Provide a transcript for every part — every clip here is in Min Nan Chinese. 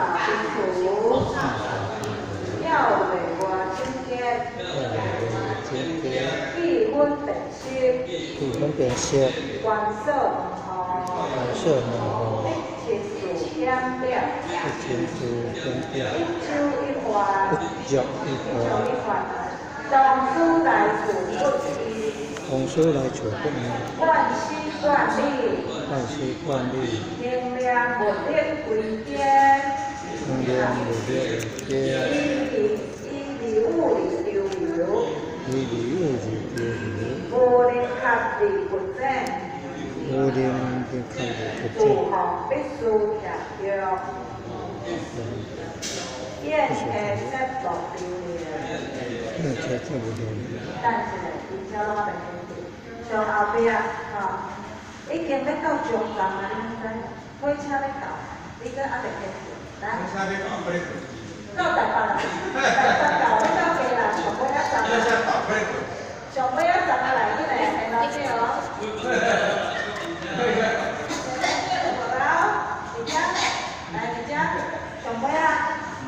掃貧除，了袂外整潔，了袂整潔，氣分辨色，氣分辨色，觀所門戶，觀所門戶，一切事檢點，一切事檢點，一粥一飯，一粥一一粥飯，一飯，從此來處不異，從此來處不異，萬絲萬縷，萬絲萬縷，能念物力為堅，能念物力為堅，以以義務而周遊，以義務而周遊，無能合而不整，無能力合而不自整，奉必須徛腳，演下節目流年。那才這無流年。等一下，而且攏還袂停住，上後壁吼，已經欲到終站啊！你敢知？火車欲到，你閣猶袂停住，來。到台北啦，台北到，欲到基隆上尾仔站啊，上尾仔站啊，來，緊來，現老師哦。無啦，佇遮，來佇遮，上尾仔，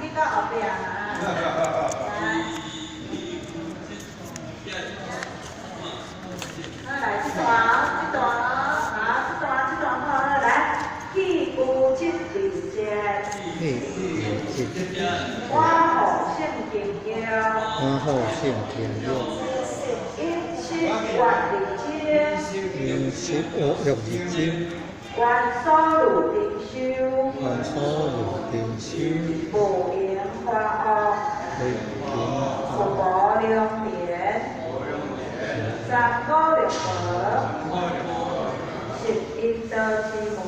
去到後壁啊，來。啊，來這段，這段哦，啊，這段這段好了，來，氣無質離節，氣無質，我予聖經叫，我予聖經叫，飲食活日精，飲食活日精，觀所如靈修，觀所如靈修，無形華惡，無形有無良田，三五六寶，十一道之門，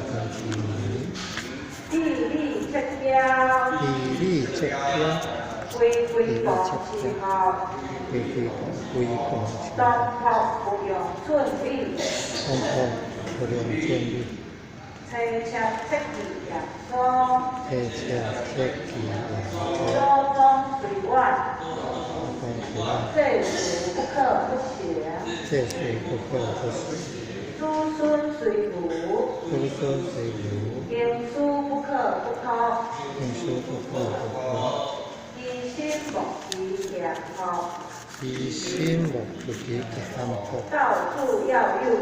道之門，地理切交，地理切交，規規共之學，規規共規共東樸不用準理，東樸不用準理，切切切記業宗，切切切記業祖宗，宗隨願，祖宗隨願，這事不可不行，這事不可不行，子孫隨如，子孫隨如，經書不可不託，經書不可不託，其心莫欺險惡，其心莫不欺險惡，到處要有利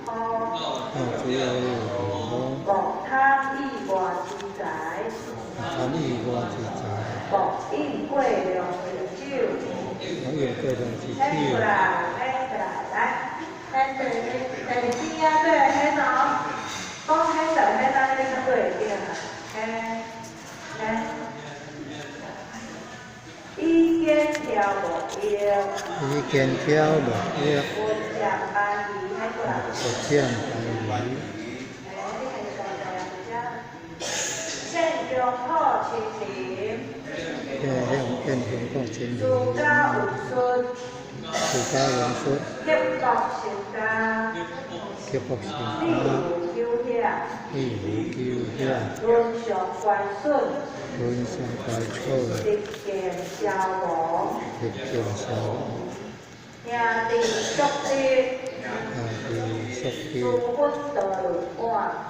方，到處要有利方，莫貪意外之財，莫貪意外之財，莫飲過量之酒。莫飲過量之起過來，酒。起過來，來，咱第第二支啊，對，彼哦，講彼就彼，安呢你較對會對啊，嘿，來，以見調無益，以見調無益，佛講班儀，起過來。佛講班儀。哎，你看上在啊，遮。獻中苦親情，獻獻獻苦親自情，家有術，自家有術，克服成家，克服成理家，無糾險，理無糾險，倫常乖順，倫常乖順，日見消亡，日見消亡，兄弟叔侄，兄弟叔私侄，分多輪轉，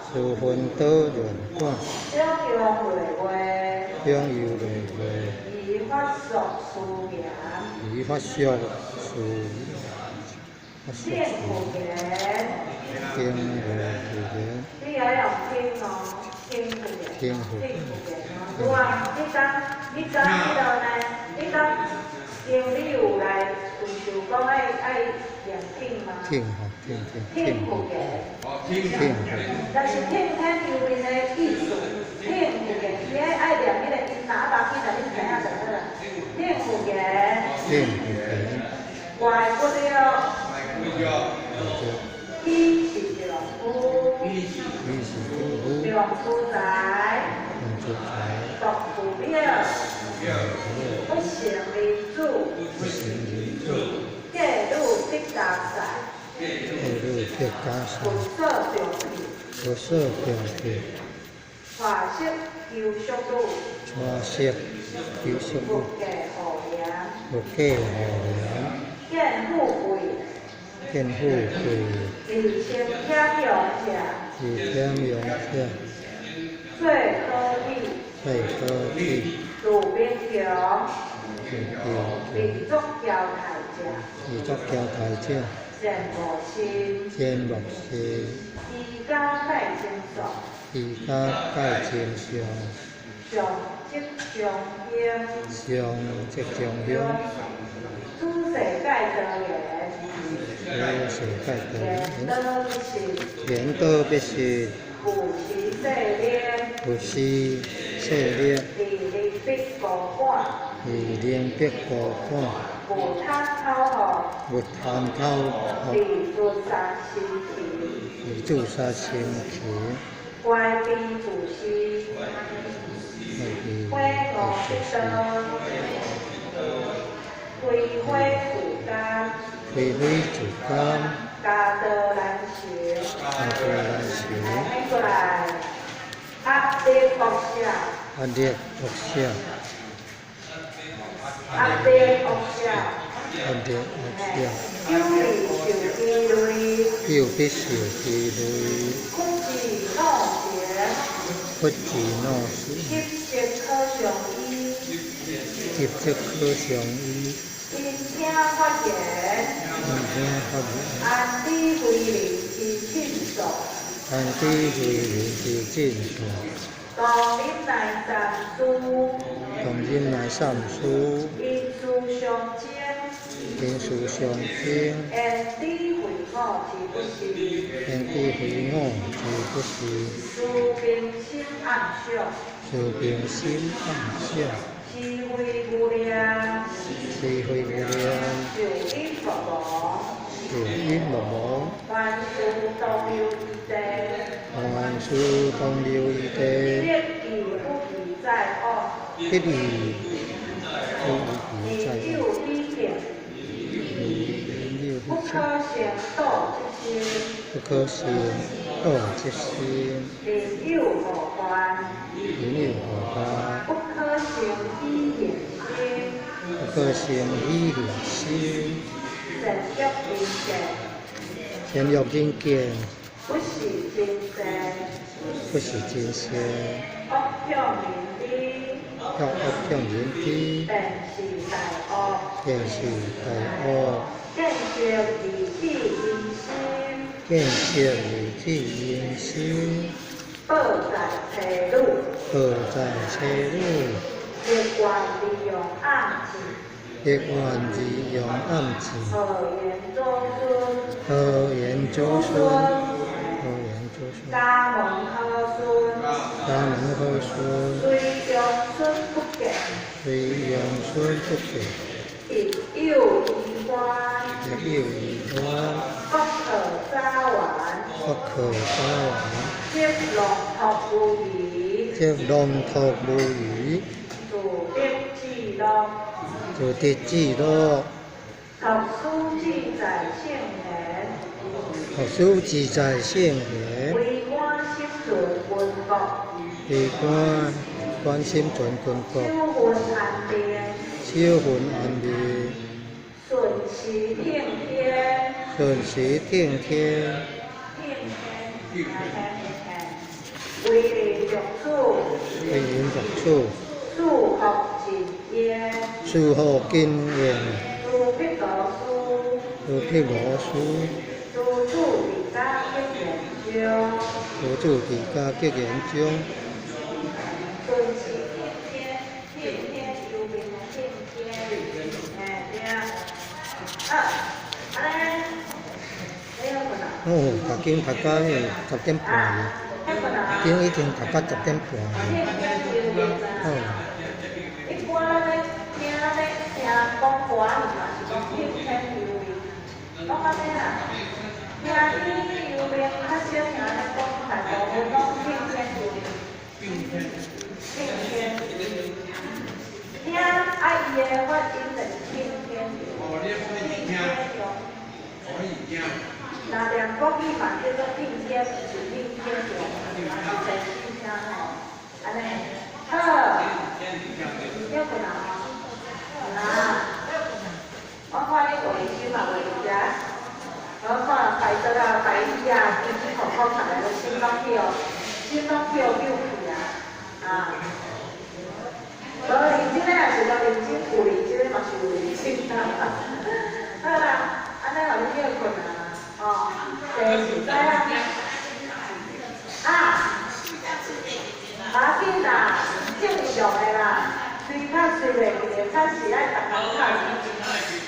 私分多輪轉，享用累月，享用累月，依法俗思言，依法俗思法俗聽婦言，聽婦言，你愛用聽哦，聽婦言，聽婦聽婦言哦。有啊，你當彼落呢？你當經你有來有想講愛愛念聽嗎？聽吼，聽聽聽婦言，聽婦但是聽聽右面的意思，聽婦言，伊愛愛念彼個音喇叭起來，你知影就好啦。聽婦言，聽婦言，怪不了，彼是丈夫，彼是丈夫，良出財，良出財，獨富了，不成民主，不成民主，嫁女得家婿，嫁女得家婿，無所重去，無所重去，娶媳求淑女，娶媳求淑女，無價互憐，無價互憐，見富貴，見富貴，自稱俭用者，自儉用者，子做好理，做好理，自勉強，自勉自作嬌態者，自作嬌態者，羨慕心，羨慕心，瑜伽蓋精索，瑜伽蓋精上，上積上興，上積上興，諸世界多緣，諸世界多緣緣，道不實，緣道必實，有時世念，有時世念，二零必無管，二零必無管，無貪口號，無貪口號，自自殺心情，自自殺心情，乖悲自私，悔悟得道，開花自甘，開花自甘，家道難成，家道難成，來過來，壓力惡舍，壓力惡舍，壓力惡舍，壓力惡舍，久必受其累，久必受其累，屈志惱情，屈志惱情，急則可相依，急則可相依，因聽法言，因聽法言，安知非人之診數，安知非人之診數，當忍耐三思，當忍耐三思，因事相爭，因事相爭，焉知非我之不是？焉知非我之不是？思平心暗想，思平心暗想，是非無量，是非無量，壽因莫亡，壽因莫亡，凡事當留餘地，凡事當留餘地，得意不宜再惡，得意不宜再有彼見，不可生妒之心，不可生妒之心，人有無患，人有無患，不可生喜恨心，不可生喜恨心，善欲人見，善欲人見，不是真善，不是真善，惡向人知，欲惡向人知，便是大惡，便是大惡。見色離起陰心，見色離起陰心，報在妻女，報在妻女，逆願利用暗智，逆願利用暗智，何言祖孫，何言祖孫，何言祖孫，家門好孫，家門好孫，隨長孫不見，隨養孫不見，亦有疑患，亦有疑患，不可早完，不可早完，則浪托無餘，則浪托無餘，自得至樂，自得至樂，讀書志在聖賢，讀書志在聖賢，為官心存軍國，為官關心存軍國，守分安定，守分安定，順時聽天，順時聽天，聽天，聽天，為人獨處，為人獨處，四福盡焉，四福盡焉，如彼羅斯，如彼羅斯，如住佇家結緣中，如住佇家結緣中，順時聽天，聽天由命的聽天，嘿對啊，啊，按呢，你好困啊？哦，讀經讀到10點半，啊，彼困啊？經已經讀到10點半。聽天由命啊！哦，一般咱咧聽咧聽人講歌仔嘛是講聽天由命，講按呢啦。聽天由命，較少聽咧講，大部分攏聽天由命。聽天，聽啊伊的發音就是聽天由命，聽天由。若念國語嘛叫做聽天，毋是聽天由，嘛是真心聽吼。按呢，好，休困啊！啊，我看你袂收嘛袂伫遮，我看排桌啊、排椅啊，起起空空，逐个攏清落去哦。心攏叫救去啊，啊。無認真的也是無認真，有認真的嘛是有認真啊。好啦，按呢予恁歇睏啊，吼，第是知影。啊，無要緊啦，正常的啦，隨較隨袂記的，較是愛逐工讀。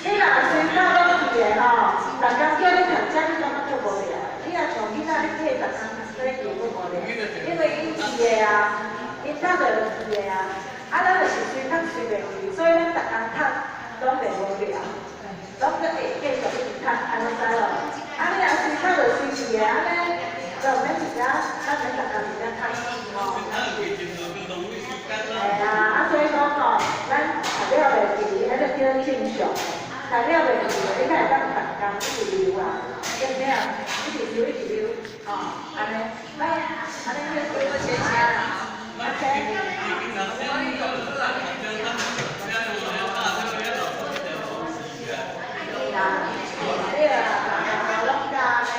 你若隨較攏記的吼，逐工叫你讀這，你感覺足無聊。你若像囡仔，你替逐工讀這又閣無聊，因為𪜶記的啊，𪜶讀就記的啊。啊，咱就是隨讀隨袂記，所以咱逐工讀攏袂無聊，攏閣會繼續一直讀，按呢知無？啊，你若隨讀就隨記的，按呢就毋免一直，咱免逐工一直讀，吼。嘿啊，啊所以講吼，咱讀了袂記，彼個叫正常。讀了袂記，你才會當逐工一直溜啊，對不對？一直溜，一直溜，吼，按呢，來，按呢叫謝謝，OK。啦，對啊，攏教呢。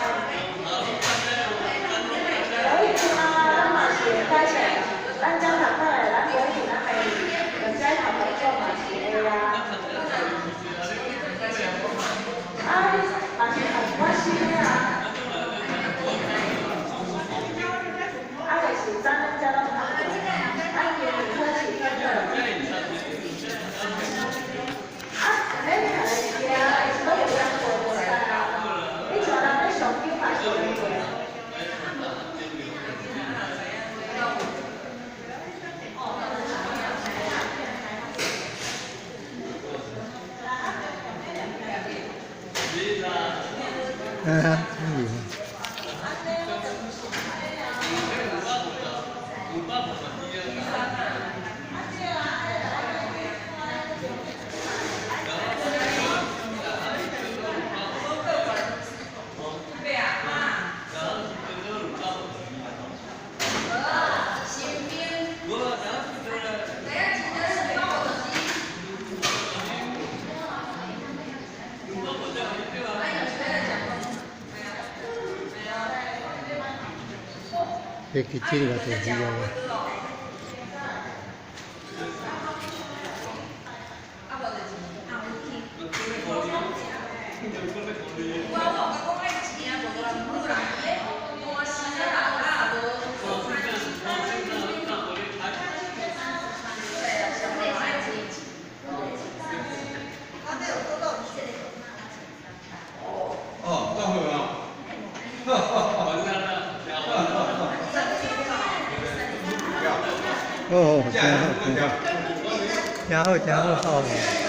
所以即馬咱嘛是會使說，咱遮讀出來，咱無一定咱會就遮頭頭做嘛是會啊。啊，嘛是學我新的啊。啊，就是咱攏遮攏讀過，啊，今年考試考過。啊，免讀會記啊，是攏有講過就會使啊。你像人咧上經嘛是會過。啊，明。彼去這個就知啊。哦，這好啊。哦，真好，真好，真好，真好，好。